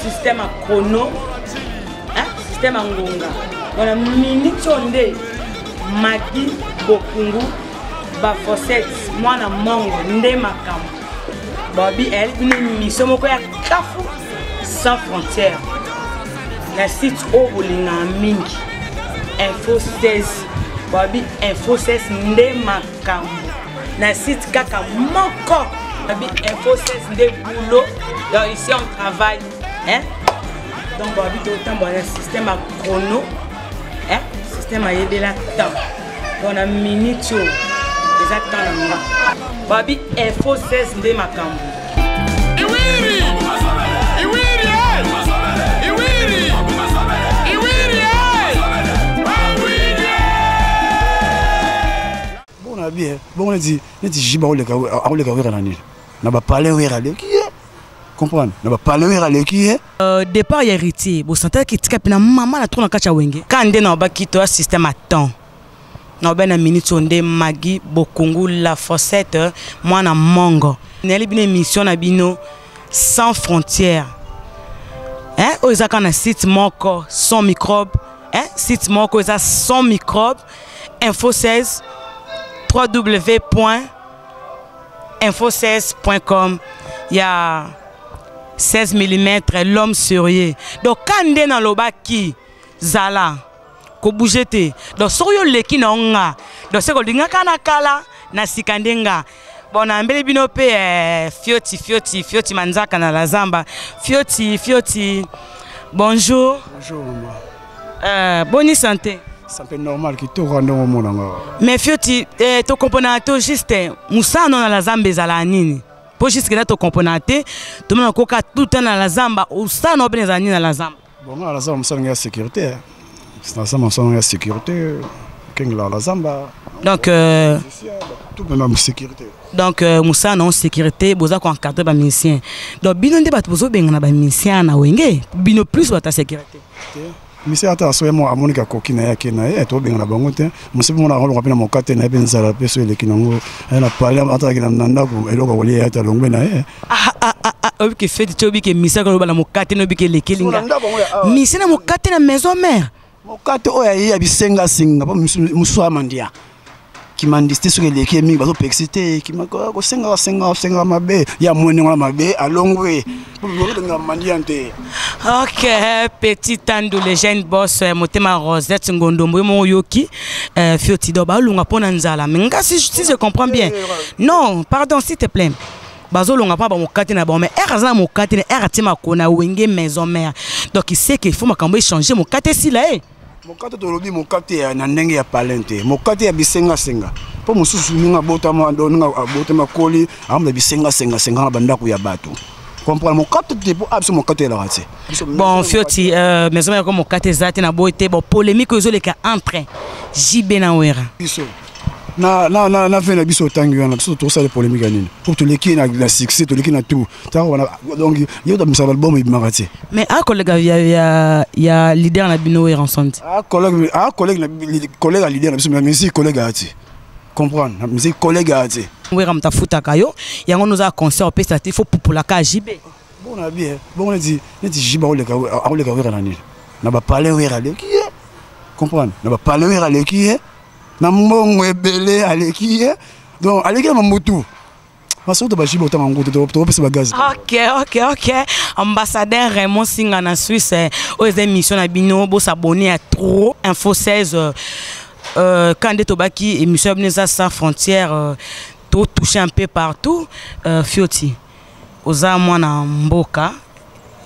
Système ya chrono, hein? Système ya ngonga. Wana minute oyo nde Magi Bokungu Bafoset mwana mongo nde makambo. Babi eyali bino émission moko ya kafu sans frontière na site oyo bolingaka mingi info 16. Babi info 16 nde makambo na site kaka moko. Babi info 16 nde boulot. Donc ici on travaille, hein? Donc babi totambola na système ya chrono, hein? Système ayebela temps. Donc na minute oyo eza temps na nga. Babi info 16 nde makambo. Iwiri! Iwiri, eh! Iwiri! Iwiri, eh! Iwiri! Bon na bien, bon neti jiba akoleka Wera na nini? Na bapale Wera aleki ye. Comprendre? Na bapale Wera aleki ye. Départ ya Héritier, bosantaki etika mpe na mama na tro na kati ya Wenge. Ka nde na obaki to ya système à temps. Na obe na minute oyo nde Magi Bokungu la Fossette mwana mongo. Nayeli bino émission na bino sans frontière. Hein, oyo eza kaka na site moko sans microbe, hein, site moko eza sans microbe, info 16 www.info16.com ya 16 mm l'homme sérieux. Donc ka nde nalobaki zala kobouge te. Donc soki yo leki na nga, donc se kolingaka na kala na sika nde nga. Bon, nayambeli bino mpe fioti fioti fioti manzaka na la zamba. Fioti fioti, bonjour. Bonjour maman. Boni santé? Santé normal, kitoko ndongo omona nga. Mais fioti, tokompona to juste mosala no na la zamba ezala nini? Po jusque là tokompona te, tomona koka tout na la zamba, osala no bene ezala nini na la zamba? Bon, nga na la zamba mosala nga ya sécurité. Na zamba mosala nga ya sécurité, kengela la zamba. Donc tout même sécurité. Donc mosala na sécurité, boza ko encadrer ba musiciens. Donc bino nde bato bozobengana ba musiciens na Wenge, bino plus bato ya sécurité. Musicien ata asoya mo amoniki akoki na ye ake na ye, tobengana bango te. Mosusu mona alonga mpe na mokate na ye mpe nzala mpe so eleki nango aye na pale atalaki na ndako eloko akolia ye ate alongwe na ye. Obiki feti te, obiki misaka oloba na mokate na obiki elekeli nga musicien na mokate na maison mère. Mokate oyo aye ya bisengasenga mpo mosusu amandia kimandisi te, soki eleki ye mingi bazopekisi te kosengaka sengaka sengaka mabe ya mwene wana mabe alongwe bolobengaka mandia te. Ok, petit Tandu le jeune boss, motema Rosette Ngondombo yo moko yoki fioti do balunga mpona nzala. Mais nga si je comprends bien, non pardon s'il te plaît, bazolonga mpo bamokate na bango, mais r aza na mokate na r atie makolo na Wenge maison mère, donc il sait qu'il faut makambo échanger mokate esila ye. Mokate tolobi mokate ya na ndenge ya palin te, mokate ya bisengasenga mpo mosusu ndenge abotama, ndenge abotama koli akamona bisengasengasenga na bandako ya bato. Comprendre mokate te mpo biso mokate elaka te. Bon fioti, maison mère ko mokate eza te na boye te. Bon, polémique oyo ezoleka entre JB na Wera. Biso na ve na biso otangi wana, biso tosala polémique ya nini? Po toleki na succès, toleki na tout. Tango wana donc yo tabimisa album ebimaka te. Mais a collègue ya leader na bino Wera ensemble. A collègue na collègue ya leader na biso, na musique collègue ya te. Comprendre, na musique collègue ya te. Wera moto afutaka yo, yango noza concert opesa te, faut pupulaka JB. Bon na bien, bon neti JB akoleka Wera na nini? Na bapale Wera aleki ye. Comprendre, na bapale Wera aleki ye, na mbongo ebele aleki ye, donc aleki na mamutu masoto bajibe otanga ngo te, tokopesa bagaz. Ok, ambassadeur Raymond Singa na Suisse, oyo eza émission na bino, bosabone ya trop info 16. Quand nde tobaki émission ya bino eza sans frontière, totouche un peu partout. Fioti, oza mwana mboka,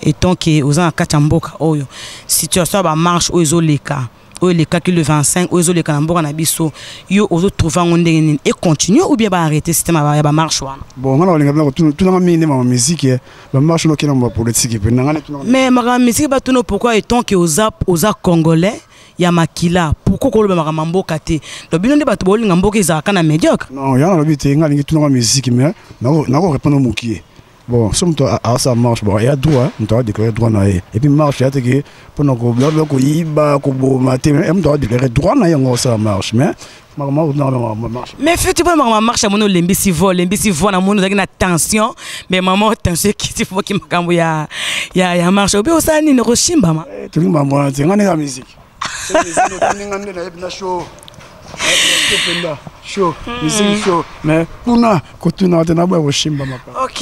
etant ke oza na kati ya mboka oyo, situation ya bamarche oyo ezoleka, oyo elekaki le 25, oyo ezoleka na mboka na biso, yo ozotrouve yango ndenge nini? Econtinue ou bien baarrêter système ya bamarche wana? Bon, nga na balinga mpena tunanga mingi nde mama musique, bamarche nokenda ma bapolitike mpe nanga. Mais makambo musique batuna pourquoi? Etant ke oza congolais ya makila, pourquoi koloba makambo ya mboka te? Donc bino nde bato bolinga mboka ezalaka na médiocre. Non, ya nalobi te, nga alingi tunanga musique, mais nako répondre mokie. Bon, so moto asala marche, bon, eya droit, moto adéclare droit na ye. Et puis marche eya teke mpona koyiba, koboma te. Moto adéclare droit na ye, yango osala marche, mais marche. Mais feti mpona makambo ya marche, amoni olembisi vo, olembisi vo, namoni ozalaki na tension, mais mama, tension ekiti, foki makambo ya marche obi osala nini, okoshimbama. Tolingi mambo wana te. Nga ndenge ya musique ndenge nde nayebi na show mpenza, show, musique, show, mais kuna kotuna te, naboya koshimba mapa. Ok,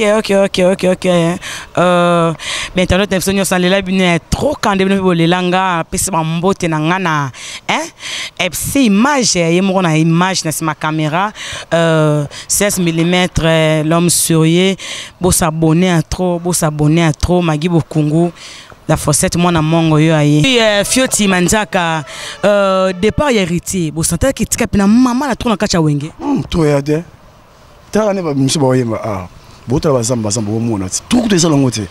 bainternet na biso nyonso, alela bino ya trop kande, bino mpe bolela nga. Apesi bambote na nga na, hein, FC image, ye moko na image na nsima caméra, 16 mm, l'homme sérieux. Bosabonner à trop, bosabonner à trop. Magi Bokungu, la fossette, mwana mongo yo aye. Fioti Manzaka, départ ya Héritier, bosantaki tika mpe na mama na trop na kati ya Wenge. Toya te, tala nde bamisu baoyemba ah, botala bazamba, bazamba, bomona ti tuku to eza nango te,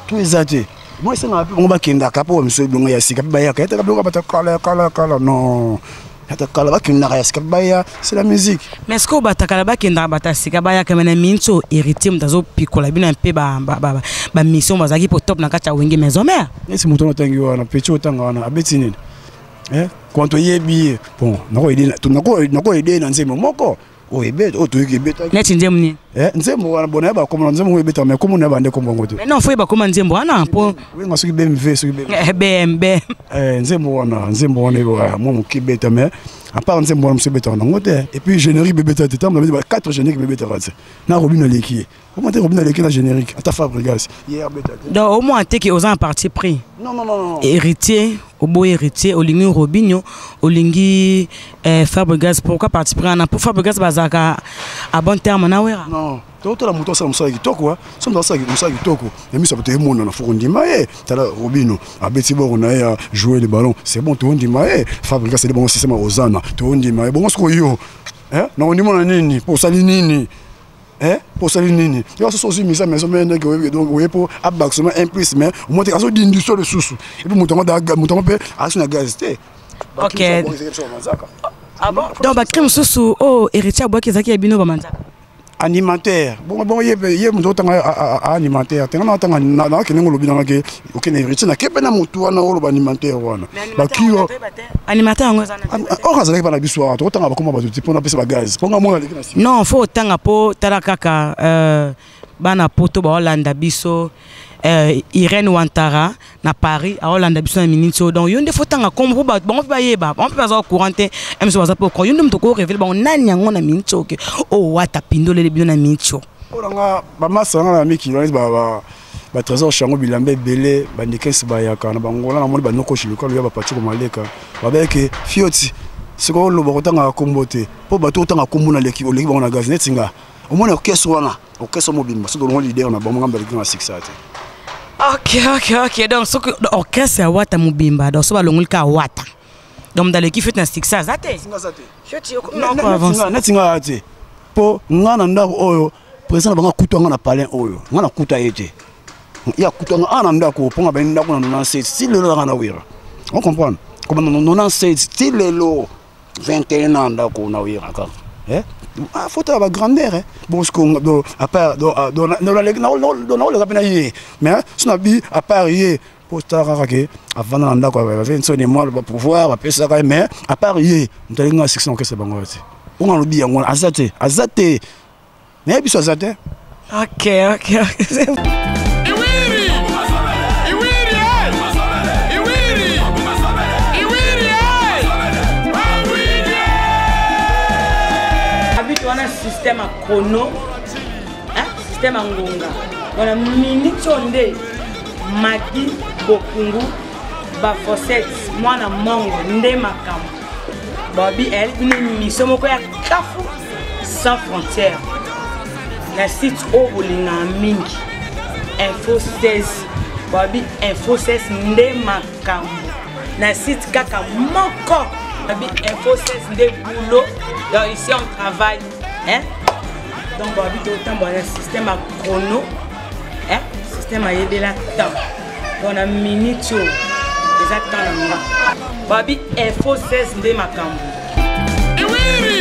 to eza te. Mwa esengaka mpe bango bakendaka mpo bamisu ebongo ya sika mpe bayaka, yataka biloko bata kala kala kala, non, yata kala, bakendaka ya sika mpe baya, c'est la musique. Mais ce que batakala bakendaka, bata sika bayaka, me na miniti oyo Héritier moto azopikola bino mpe bamission, bazalaki po top na kati ya Wenge Maison Mère. Neti moto wana otangi wana, petit otanga wana, abeti nini? Quand toyebi ye, bon, nakoyede na nzembo moko oyo ebeta, oyo toyoki ebetaki. Neti nzembo nini? Nzembo wana, bona yeba komona nzembo oyo ebetaka, mais komona yeba nde kombo yango te. Mais non, faut yeba koma nzembo wana mpo Oyenga soki BMV, soki BMB. Nzembo wana, nzembo wana mwa moke ebeta, mais à part nzembo wana, mosu ebetaka nango te. Et puis générique bebeta te, ntango ba 4 générique bebetaka te na Robin aleki ye. Oma te, Robin aleki na générique, ata Fabregas ye abeta te. Donc au moins teke oza na parti pris? Non, non, non, non. Héritier oboyi, Héritier olingi, Robinio olingi, Fabregas pourquoi parti pris wana? Pour Fabregas bazalaka à bon terme na Wera? Non, totala moto asala mosala kitoko, so moto asala mosala kitoko na miso ya bato, emonana, fo kondima ye. Tala Robino abeti boko na ye, jouer le ballon, c'est bon, toondima ye. Fabregas ele bongo système ya ozana, toondima ye bongo. Sikoyo yo na ondima na nini? Mpo osali nini? Mpo osali nini? Yo soso ozwi misa maison mère, ndenge oyebi, donc oye mpo abakisoma un plus, mais omoi te azodindiso lisusu. Et puis moto yango, moto yango mpe azo na gaz te. Ok, ah bon, donc bacri mosusu oyo Héritier abwaki ezalaki ya bino bamanzaka? Animateur, bongo bongo ye ye moto otanga animateur te, nga na otanga nakende ngo olobi nanga ke okende Héritier, nake mpe na motu wana oloba animateur wana bakio. Animateur yango eza? Or azalaki bana biso awa, tokotanga bakoma bato te mpona apesa bagaz, mpo nga mona aleki na nsima. Non, faut otanga mpo tala kaka bana poto baolanda biso, Irène Wantara na Paris aolanda biso na miniti oyo. Donc yo nde faut tanga kombo mpo bato bango mpe bayeba, bango mpe baza au courant te, miso baza mpe au courant. Yo nde moto okorévéler bango nani yango na miniti oyo ke oyo wata pindolele bino na miniti oyo. Oyo nanga bamasa nanga na mikili wana, batrésor chango, bilamba ebele, bandekesi bayaka na bangola, namoni banokoshi lokalo ya bapatiko maleka, babeke fioti. Soki oloba kotangaka kombo te, mpo bato otanga kombo na leki, oleki bango na gaz. Neti nga omoni orchestre wana, orchestre mobimba, soki olongo leader na bango, ngambo aleki na succès te. Ok, donc soki orchestre ya Wata mobimba, donc so balongoli kaka Wata, donc moto aleki fete na succès aza te? Neti nga te, mpo nga na ndako oyo président na bango akuta nga na palin oyo, nga nakuta ye te, ye akuta nga awa na ndako, mpo nga bani ndako na 97 ti lelo nanga na Wera. On comprendre kobanda na 97 ti lelo, 21 ans, ndako na Wera kaka. Ah, faut tala bagrandeur. Bon, siko à part naoleka mpe na ye, mais so na bi à part ye, mpo tala kaka ke avanda na ndako ave nsoni mwa bapouvoir bapesaka ye, mais à part ye, moto alingi nga succès na orchestre bango te. Onga alobi yango wana, aza te, aza te, nayebi biso, aza te. Ok. Iwiri! Iwiri, eh! Iwiri! Iwiri, eh! Iwiri! Abito wana système ya chrono, hein? Système ya ngonga wana, miniti oyo nde Magi Bokungu, bafossette, mwana mongo nde makambo. Babi eyali bino émission moko ya kafu sans frontière na site oyo bolingaka mingi, Info 16. Babi Info 16 nde makambo na site kaka moko. Babi Info 16 nde boulot, donc ici on travaille, hein? Donc babi totambola na système ya chrono, hein? Système ayebela temps, donc na minute oyo eza temps na nga. Babi Info 16 nde makambo. Iwiri!